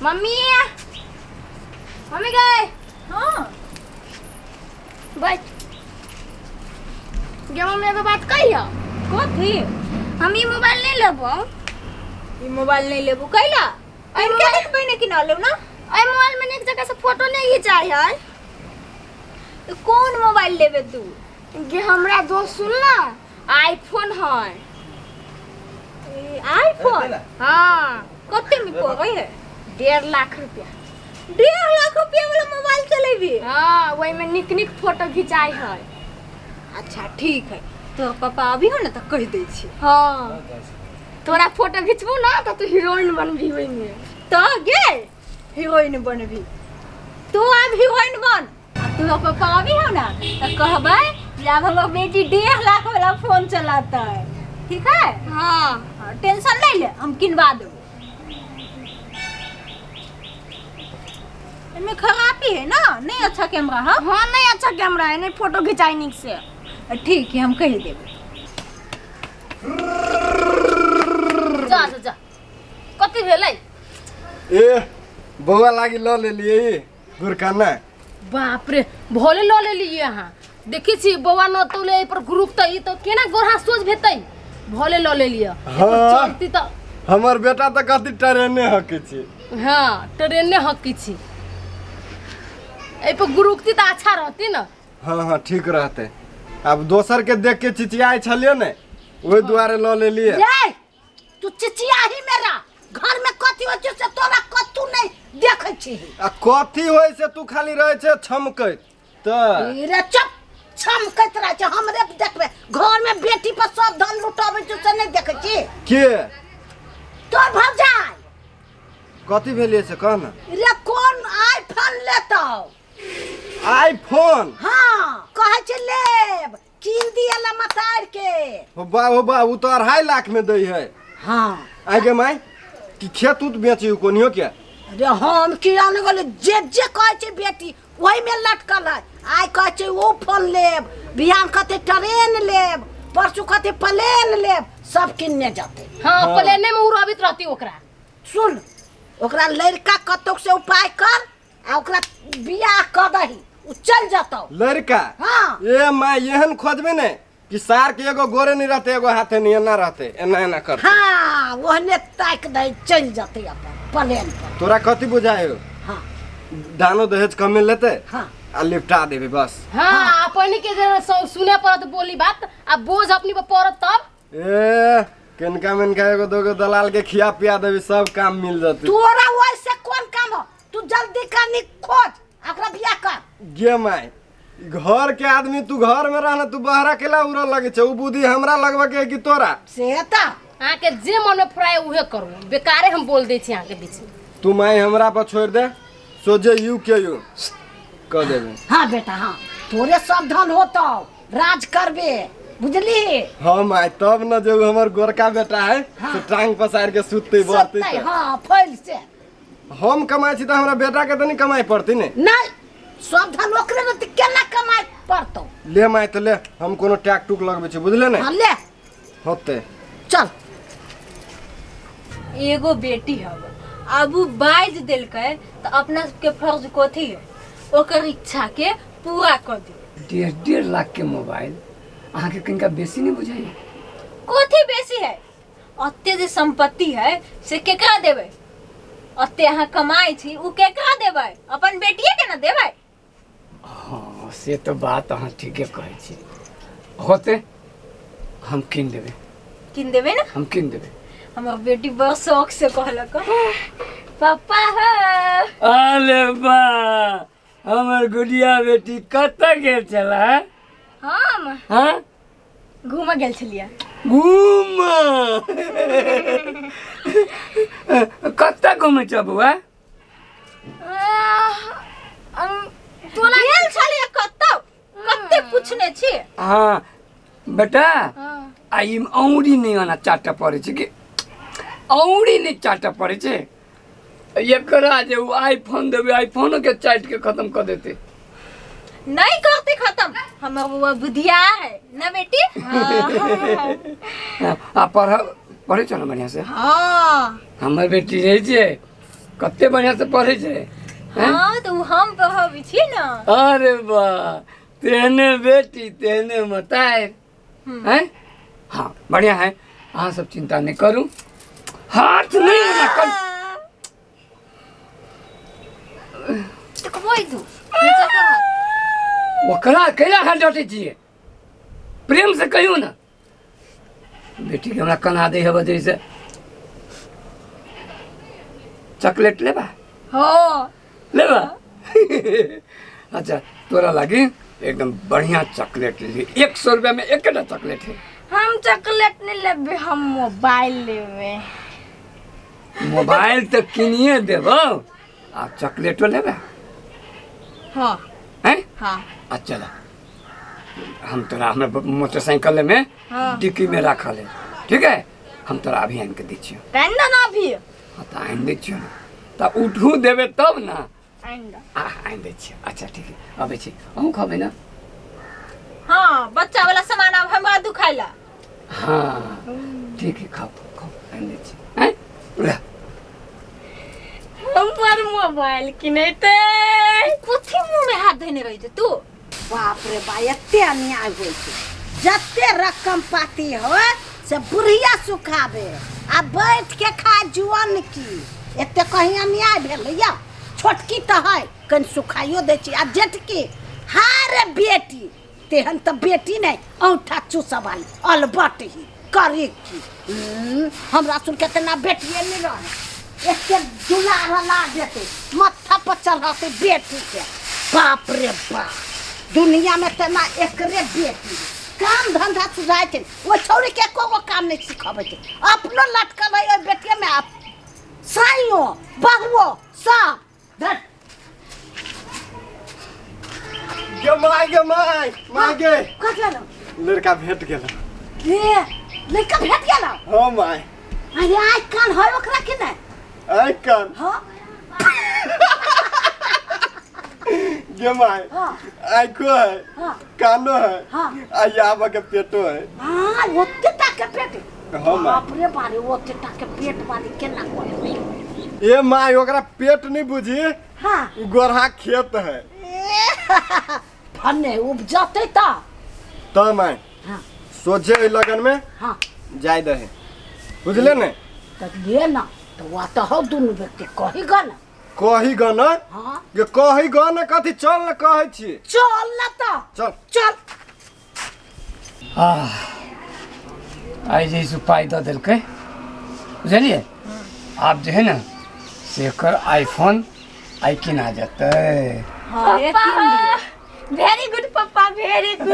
Mummy, mummy गए। हाँ। बैठ गे। मम्मी, एगो बात कहियो। कथी? हम ई मोबाइल नहीं लेबो। ई मोबाइल नहीं लेबू कैला? एहि के मोबाइल दिन पहिने किना लेब ना। एहि मोबाइल में एक जगह से फोटो नहीं घिंचाई है। तो कौन मोबाइल लेबे तू? गे हमरा दोस्त, सुन ना, आईफोन है। ए, आईफोन? हाँ। कते में पड़े है? 1.5 लाख रुपया। 1.5 लाख रुपया वाला मोबाइल चलेबी? हाँ, वही में निक निक फोटो घिंचाई है। अच्छा, ठीक है, तोर पापा अभी हो ना तो कह दै छी। हाँ, तोरा फोटो घिचबू ना तो तू हीरोइन बनबी ओहि में। तो गे हीरोइन बनबी तू? आब हीरोइन बन आ तोरा पापा अभी हो ना तो कहबै जे आब हमर बेटी 1.5 लाख वाला फोन चलाता है, ठीक है? हाँ। हाँ, टेंशन नहीं ले, हम किनवा देबो। एमे खराबी है ना, नहीं अच्छा कैमरा है। हाँ, नहीं अच्छा कैमरा है, नहीं फोटो घिंचाई निक से। ठीक है, हम कह देबे। जा जा जा, कथी भेलै? ए, बौआ लागी लऽ लेलियै गुरकाना। बाप रे, भोले लऽ लेलियै अहाँ। देखै छी बौआ न तौले एहि पर ग्रुप तऽ ई तऽ केना गोरहा सोझ भेतै? भोले लऽ लेलियै। हाँ। चलती तऽ। हमर बेटा तऽ कहती ट्रेने हकै छै। हाँ, ट्रेने हकी छी। एहि पर गुरुक्ति तऽ अच्छा रहती न। हाँ, ठीक रहतै। आब दोसर के देख के चिचियाइ छलियै ने, ओहि दुआरे लऽ लेलियै। रे, तू चिचियाही मेरा घर में कथी होइ छै से तोरा कतू नहीं देखै छी। आ कथी होइ से तू खाली रहै छै छमकैत तऽ। रे चुप, छमकैत रहै छै। हमरे देखबै घर में बेटी पर सब धन लुटाबै छै से नहीं देखै छी? के? तोर भौजाई। कथी भेलियै से कह ने। रे, कोन आईफोन लेतौ? आईफोन? हाँ, कहै छै लेब, कीन दिए ला मतार के। हो बा, हो बा, ओ तऽ 2.5 लाख में दै है। हाँ। आइ गे माय, कि खेत उत बेची कोनियो के? अरे, हम किया ने गेलै, जे जे कहै छै बेटी ओहिमे लटकल है। आइ कहै छै ओ फोन लेब, बिहान कहतै ट्रेन लेब, परसू कहतै प्लेन लेब, सब किनने जेतै। हाँ, प्लेने में उड़बित रहती ओकरा। सुन, ओकरा लड़का कतौ से उपाय कर आ ओकरा बियाह कऽ दही, ओ चल जतौ। लड़का? हाँ। ए माय, एहन खोजबे ने कि सार के एगो गोरे नहीं रहते, एगो हाथे नहीं, एना रहते, एना एना करते। हाँ, ओहने ताकि दही, चलि जतै अपन प्लेन पर। तोरा कथी बुझाय हो? हाँ। दानो दहेज कमे लेते। हाँ। आ लिपटा देबे बस। हाँ, अपनी के जे सुने पड़त बोली बात आ बोझ अपनी पर पड़त तब। ए, किनका मिनका एगो दोगो दलाल के खिया पिया देबी, सब काम मिल जते। तोरा ओइसे कोन काम हो? तू जल्दी करनी खोज आ ओकरा बियाह कर। गे माय, घर के आदमी तू घर में रहना, तू बहरा केला उड़ऽ लगे छै? उ बुद्धि हमरा लगबे के है कि तोरा? से तऽ अहाँके जे मन में फुराए उहे करू, बेकारे हम बोल दै छी अहाँके बीच में। तू माय हमरा पर छोड़ दे, सोझे you के यू कह देबे। हाँ बेटा, हाँ, तोरे सब धन होतौ, राज करबे, बुझली? हाँ माय, तब न जे उ हमर गोरका बेटा है से टांग पसार के सुतते बढ़ते। सुततै, हाँ, फैल से। हम कमाइ छी तऽ हमरा बेटा के तऽ नहीं कमाइ पड़तै ने? नहीं, सब धन ओकरे रहतै, केना कमाइ पड़तौ? ले माय, तऽ ले, हम कोनो टैक टूक लगबै छी, बुझले ने? हाँ, ले। होते। चल। एगो बेटी हब, आब उ बाजि देलकै तऽ अपना सबके फर्ज कथी है? ओकर इच्छा के पूरा कर दियौ। 1.5 1.5 लाख के मोबाइल अहाँके कनिका बेसी नहि बुझाइया? कथी बेसी है? ओते जे संपत्ति है से केकरा देबै? ओते अहाँ कमाइ छी, उ केकरा देबै? अपन बेटिए के ना देबै? हँ, से तऽ बात अहाँ ठीके कहै छी। होते, हम कीन देबै। कीन देबै ने? हम कीन देबै। हमर बेटी बड़ शौक से कहलक पापा हो। अरे बा, हमर गुड़िया बेटी कतऽ गेल छलै? हम? हाँ। घूमऽ गेल छलियै। घूम कतऽ घूमै छ बौआ? तोरा गेल छलियै कतौ, कते पूछने छी। हाँ बेटा। आ ई औरी नहि ओना चाटऽ पड़ै छै कि औरी नहि चाटऽ पड़ै छै एकरा? जे ओ आईफोन देबै, आईफोनो के चाटि के खत्म कऽ देतै। नहीं करते खत्म, हमर बउआ बुधियार है ना बेटी? आ पढ़, पढ़ै छौ ने बढ़िआँ से? हाँ। हमर बेटी रहै छै कते बढ़िया से पढ़ै छै हैं? हाँ तो उ हम पढ़ाबै छी ना। अरे वाह, तेहने बेटी तेहने मताय हैं। हाँ बढ़िया है, अहाँ सब चिंता नहीं करू। हाथ नहीं ओना कर। देखबै तू नीचा कर हाथ। ओकरा कैला हाथ डटै छियै? प्रेम से कहियौ ना बेटी के, हमरा कना दे हबे जैसे चॉकलेट लेबा? हाँ। लेबा? अच्छा तोरा लागी एकदम बढ़िया चॉकलेट ले, 100 रुपया में एकटा चॉकलेट है। हम चॉकलेट नहीं लेबे, हम मोबाइल लेबे। मोबाइल तो किनिए देबो, आ चॉकलेटो लेबे? हाँ। हैं? हाँ। अच्छा चला, हम तोरा हमरा मोटरसाइकिल में हाँ। डिक्की में राखल है, ठीक है? हम तोरा अभी आनि के दै छियौ। आनि दे ना अभी। हाँ तऽ आनि दै छियौ ने, तऽ उठू देबै तब ना। आनि दे। आ आनि दै छियौ। अच्छा ठीक है, अबै छी। अहूँ खबै ना? हाँ, बच्चा वाला सामान अब हमरा दुखाइला। हाँ ठीक है, खाओ खाओ, आनि दै छी। हैं ला। हम पर मोबाइल किनेते। कथी मुँह में हाथ धोने रही तू? बाप रे बा, एते अन्याय होइ छै। जते रकम पाती हो से बुढ़िया सुखाबे आ बैठ के खा जुअन की। एते कहीं अन्याय भेलैया? छोटकी तऽ है कनि सुखाइयो दै छी, आ जेटकी हारे बेटी तेहन तऽ बेटी नहि, औंठा चूसवाली अलबट ही करे की। हमरा सुन के तेना बेटिए नहि रहे, एते दुलार ला देते माथा पर चढ़ते बेटी के। बाप रे बाप, दुनिया में तेना एकरे बेटी काम धंधा सुझाइ छै। ओहि छौड़ी के एको गो काम नहि सिखबै छै, अपनो लटकल है ओहि बेटिए में, आप साइयो बहुओ सब। धर। गे माय, गे माय, माय गे। कथी भेलौ? लड़का भेट गेल। रे लड़का भेट गेल? हाँ माय। अरे आइ कान है ओकरा कि नहि? आइ कान? हाँ। गे माय। हाँ। आँखो है। हाँ। कानो है। हाँ। आ याबा के पेटो है। हाँ, ओते टा के पेट? हाँ माय। बाप रे बाप रे, ओते टा के पेट वाली केना करबै? ए my, ओकरा पेट नहीं बुझी। हाँ। उ गोरहा खेत है। फने उपजते त। त my. हाँ। सोझे एहि लगन में। हाँ। जाय दहे, बुझले ने? त ले ना, त वा त हौ दुनू व्यक्ति कही ग ना। कही ग ना? हाँ। ये कही ग ना कथी? चल ना कहै छी। चल ना त। चल। चल। आह, आइ जे से पाइ दऽ देलकै, बुझलियै? आब जे है ने से एकर आईफोन आइ किना जेतै। हाँ, रे, पप्पा, कीन लिअ। वेरी गुड पप्पा, वेरी गुड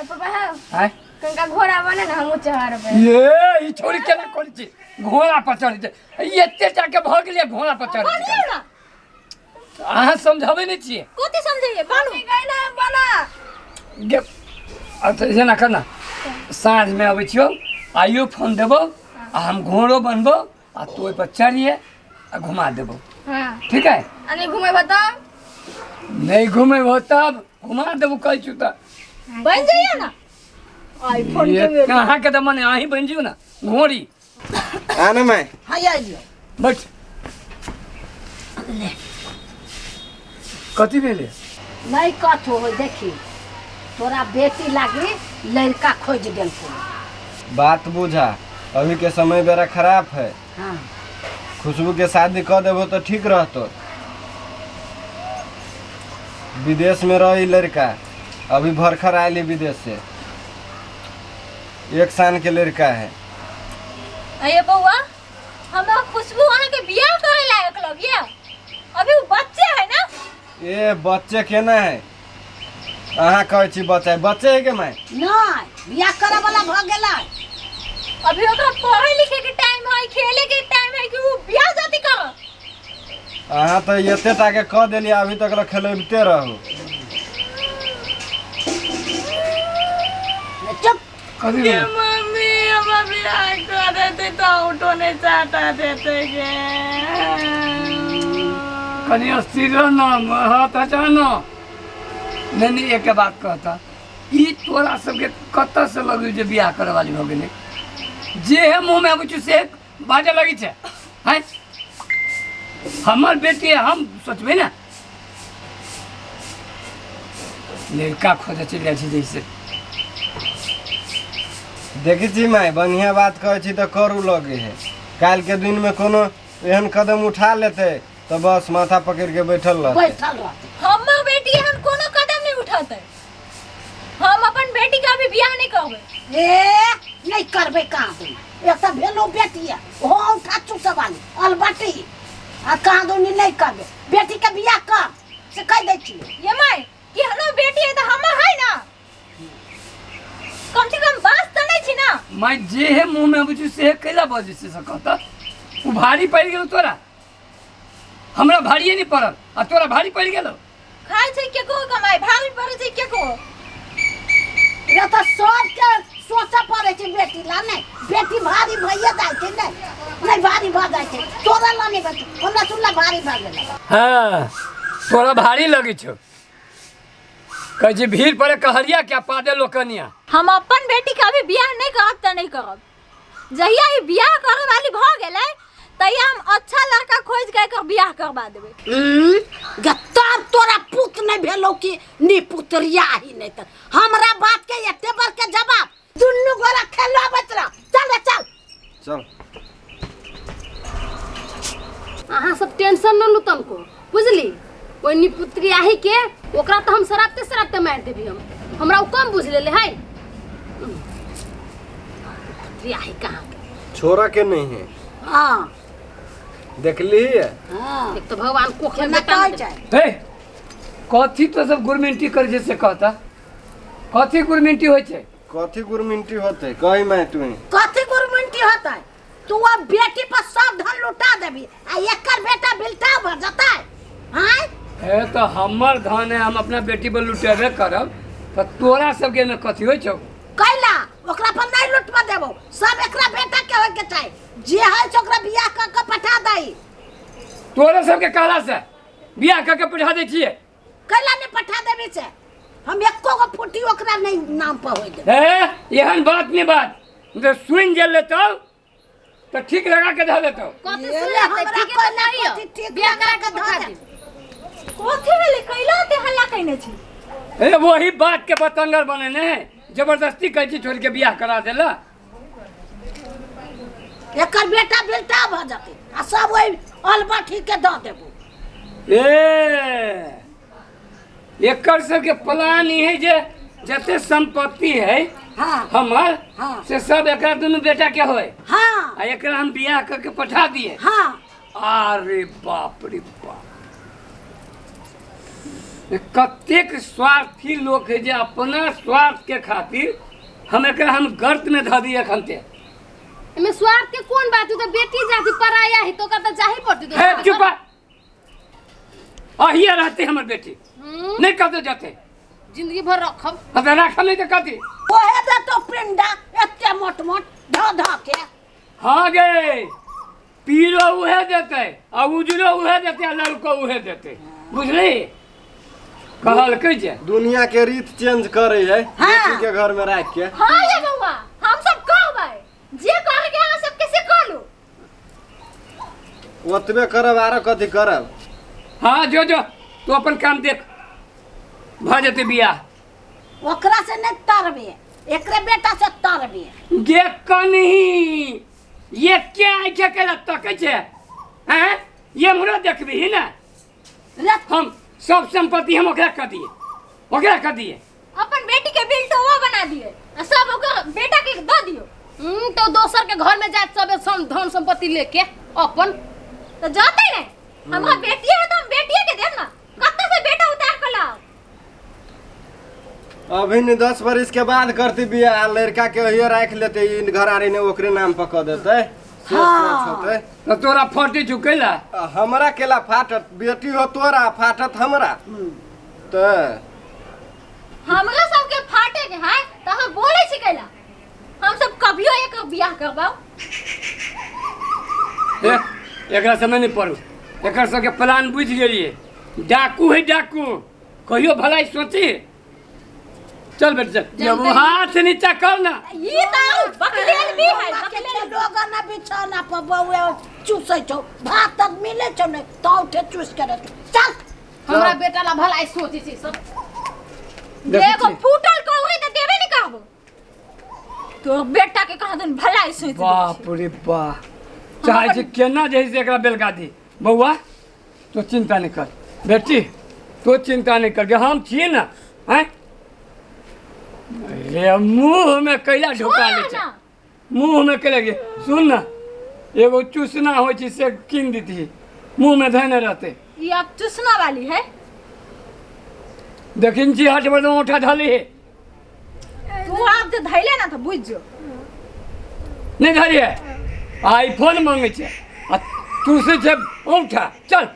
पप्पा। हाँ। आँय? कनिका घोड़ा बने ने, हमहूँ चढ़बै। ये ई छोरी केना करै छै? घोड़ा पर चढ़ै छै, ई एते जाके भऽ गेलै घोड़ा पर चढ़ै छै। बनियौ ना। अहाँ समझाबै नहि छियै। कथी समझैयै? बनू। ना बना। गे अच्छा जेना कर ना, साँझमे अबै छियौ, आइयो फोन देबौ आ हम घोड़ो बनबौ आ तू ओहिपर चढ़िए आ घुमा देबौ। हाँ। ठीक है? आ नहीं घुमेबो तब? नहीं घुमेबो तब घुमा देबौ, कहै छियौ तऽ। बनि जइयौ ना आईफोन के ये बेटी। अहाँके तऽ मने अहीं बनि जियौ ने घोड़ी। आ ना माय। हाँ आइयो। बैठ। कथी भेलै? नहीं कथो हो, देखी तोरा बेटी लागी लड़का खोज देलको। बात बुझा, अभी के समय बड़ा खराब है। हाँ। खुशबू के शादी कर देबो तो ठीक रहतो। विदेश में रही लड़का, अभी भरखर आयल विदेश से, 1 साल के लड़का है। अरे बउआ, हमरा खुशबू अहाँ के बियाह करे लायक लगिया, अभी वो बच्चे है ना। ए बच्चे केना है? अहाँ कहै छी बच्चा, बच्चे है के माय? नहीं, बियाह करे वाला भ गेलै। अभी ओकरा पढ़े लिखे के टाइम है, खेले के टाइम है कि वो बियाह जाति कर। अहाँ तो एते टा के कह देलियै, अभी तक ल खेलबिते रहू। चुप। कथी गे भेलै? मम्मी, हमरा बियाह कर देते तऽ ऑटो नहीं चाटा देते गे। कनि स्थिर रह ना, हाथ हटा ना। नहीं नहीं, एक बात कहता, ई तोरा सबके कतऽ से लगै जे बियाह करे वाली भऽ गेलै? जे है मुँह में अबै छौ से बाजऽ लगै छै। हैं? हमर बेटी है, हम सोचबै ने। लड़का खोजऽ चलि जाइ छै जैसे। देखै छी माय, बढ़िआँ बात कहै छी तऽ करू लगे है। काल्हिके दिनमे कोनो एहन कदम उठा लेतै तऽ बस माथा पकड़ि के बैठल रहतै। बैठल रहतै। हमर बेटी एहन कोनो कदम नहीं उठाते। हम अपन बेटी के अभी बियाह नहीं करबै। ए नहीं करबै कहाँ दूनी, एक तऽ भेलो बेटी है ओहो औंठा चूसऽ वाली अलबटी, आ कहाँ दूनी नहीं करबै बेटी के बियाह कर से कहि दै छियै। ये माय केहनो बेटी है तऽ हमर है ना, कम से कम बास तऽ नहीं छी ना। मैं जे है मुँह में अबै छै से कैला बजै छै से कहता। ओ भारी पड़ि गेल तोरा, हमरा भारिये नहीं पड़ल आ तोरा भारी पड़ि गेल। खाइ छै केको कमाइ, भारी पड़ै छै केको। रे तऽ सबके सोचऽ पड़ै छै बेटी ला, नहि बेटी भारी भइए जाइ छै, नहि नहि भारी भऽ जाइ छै, तोरा ला नहि भेल, हमरा सुनला भारी भऽ गेल। हाँ तोरा भारी लगै छौ, कहै छै भीड़ पड़े कहरिया क्या पादे लोकनिया। हम अपन बेटी के अभी बियाह नहीं करब तऽ नहीं करब, जहिया ई बियाह करे वाली भऽ गेलै तहिया हम अच्छा लड़का खोज के एकर बियाह करबा देबै। तब तोरा पुत नहीं भेलो कि नी पुतरिया ही नहीं तऽ हमरा बात के एते बड़ के जवाब। दुनू गोरा खेलो आबैत रह, चल रे चल चल। अहाँ सब टेंशन न लू तनको, बुझली? ओहि निपुत्री आही के ओकरा तऽ हम सरापते सरापते मारि देबी। हम हमरा ओ कम बुझ लेले है। पुत्री आही कहाँ के छोड़ा के नहीं है। हाँ देखली है? हाँ एक तो भगवान कोख में केना बेटा कहै नहीं छै? हे कथी तो सब गुरमिंटी करै छै से कहता, कथी गुरमिंटी होइ छै? कथी गुरमिंटी होतै कही माय तू? कथी गुरमिंटी होतै? तू अब बेटी पर सब धन लुटा देबी आ एकर बेटा बिलटा भऽ जतै। आँय हे तऽ हमर धन है, हम अपना बेटी पर लुटेबे करब, तऽ तोरा सबके एहिमे कथी होइ छौ? कैला ओकरा पर नहीं लुटबा देबो, सब एकरा बेटा के होय के चाही, जे है से ओकरा बियाह कऽ के पठा दही। तोरा सबके कहला से बियाह कऽ के पठा दै छियै? कैला नहीं पठा देबी से हम एको गो फुटी ओकरा नहीं नाम पर होय देबै। हे एहन बात नहीं बात, जे सुनि जे लेतौ तऽ ठीक लगा के धऽ देतौ। कथी ये सुन ले लेतै? हमरा ठीके तऽ कहला नहीं कथी ठीक बियाह लगा करा के के धऽ पठा दे। दे। कथी भेलै कैला ते हल्ला कैने छी? ए वही बात के बतंगर बनेने है, जबरदस्ती कहै छी छोड़ के बियाह करा देला। एकर बेटा बिलटा भऽ जतै आ सब ओहि अलबठी के दऽ देबो। ए एकर सबके प्लान ई है जे जते संपत्ति है हाँ हमर हाँ। से सब एकरा दुनू बेटा के होय। हाँ आ एकरा हम बियाह करके पठा दिए। हाँ अरे बाप रे बाप, कतेक स्वार्थी लोग है जे अपना स्वार्थ के खातिर हम एकरा हम गर्त में धऽ दिए एखन ते। एमे स्वार्थ के कोन बात है? तो बेटी जाति पराया है तो ओकरा तऽ जाही पड़तै। हे चुप, अहिए रहते हमर बेटी, नहीं कतौ जाते, जिंदगी भर रखब। अगर राखब नहीं तो कथी? ओहे देतो पिंडा एते मोट मोट धऽ धऽ के। हाँ गे पीरो उहे देते आ उजरो उहे देते आ ललको उहे देते, बुझली? कहलकै जे दुनिया के रीत चेंज करे है। हाँ। बेटी के घर में राख के। हाँ ये बउआ हम सब कहबै जे करे के अहाँ सबके से करू। ओतबे करब आरो कथी करब? हाँ जो जो तू अपन काम देख, भऽ जेतै बियाह। ओकरा से नहीं तरबे, एकरे बेटा से तरबे। गे कनही ये क्या आँखि के तकै छै? हैं ये हमरो देखबही ने? हम सब संपत्ति हम ओकरा कऽ दिए, ओकरा कऽ दिए। अपन बेटी के बिल तो वो बना दिए आ सब ओकर बेटा के दऽ दियो। तो दोसर के घर में जात सब धन संपत्ति लेके अपन तो जाते ने, हमरा बेटी है तो हम बेटिए के देब ना, कत्ते से बेटा उतार के लाओ। अभी नहीं 10 बरिस के बाद करती बियाह, लड़का के ओहिए राख लेते, इन घर आरी ने ओकरे नाम पर कऽ देते। हाँ। होते। तो तोरा फटी चुकेला? हमरा केला फाटत, बेटी हो तोरा फाटत हमरा। तो हमरा सबके फाटे के है तो हम बोले छी कैला, हम सब कभियो एक बियाह करबाओ। एकरा समय नहीं पड़ू, एकर सबके प्लान बुझि गेलिए। डाकू है डाकू, कहियो भलाई सोची। चल बेटा चल, जब हाथ नीचा कर ना। ये तो बकलेल भी है, बाकी बकलेल। लोग ना बिछ बिछौना पर बौआ चूसै छौ, भात तऽ मिलै छौ नहि तऽ औंठे चूस के रहतौ। चल। हमरा बेटा ला भलाई सोचै छै सब। देखै एगो छी? फूटल कौड़ी तऽ देबे नहीं कहबो तोर बेटा के कहाँ दिन भलाई सोच दै छै। बाप रे बाप, चाहै छी केना जे है से एकरा बेलगा दी। बौआ तो चिंता नहीं कर, बेटी तो चिंता नहीं कर, हम छियै ना। आँय रे मुँह में कैला ढुका लै छै, मुँह में कैला गे। सुन ना, एगो चूसना होइ छै से कीन देती, मुँह में धैने रहते। ये अब चूसना वाली है। देखिन छी हट बड़ औंठा धली है। तू आप जे धैले ना तो बुझ जो। नहीं धरी है, आईफोन मांगे छे आ चूसे छे औंठा। चल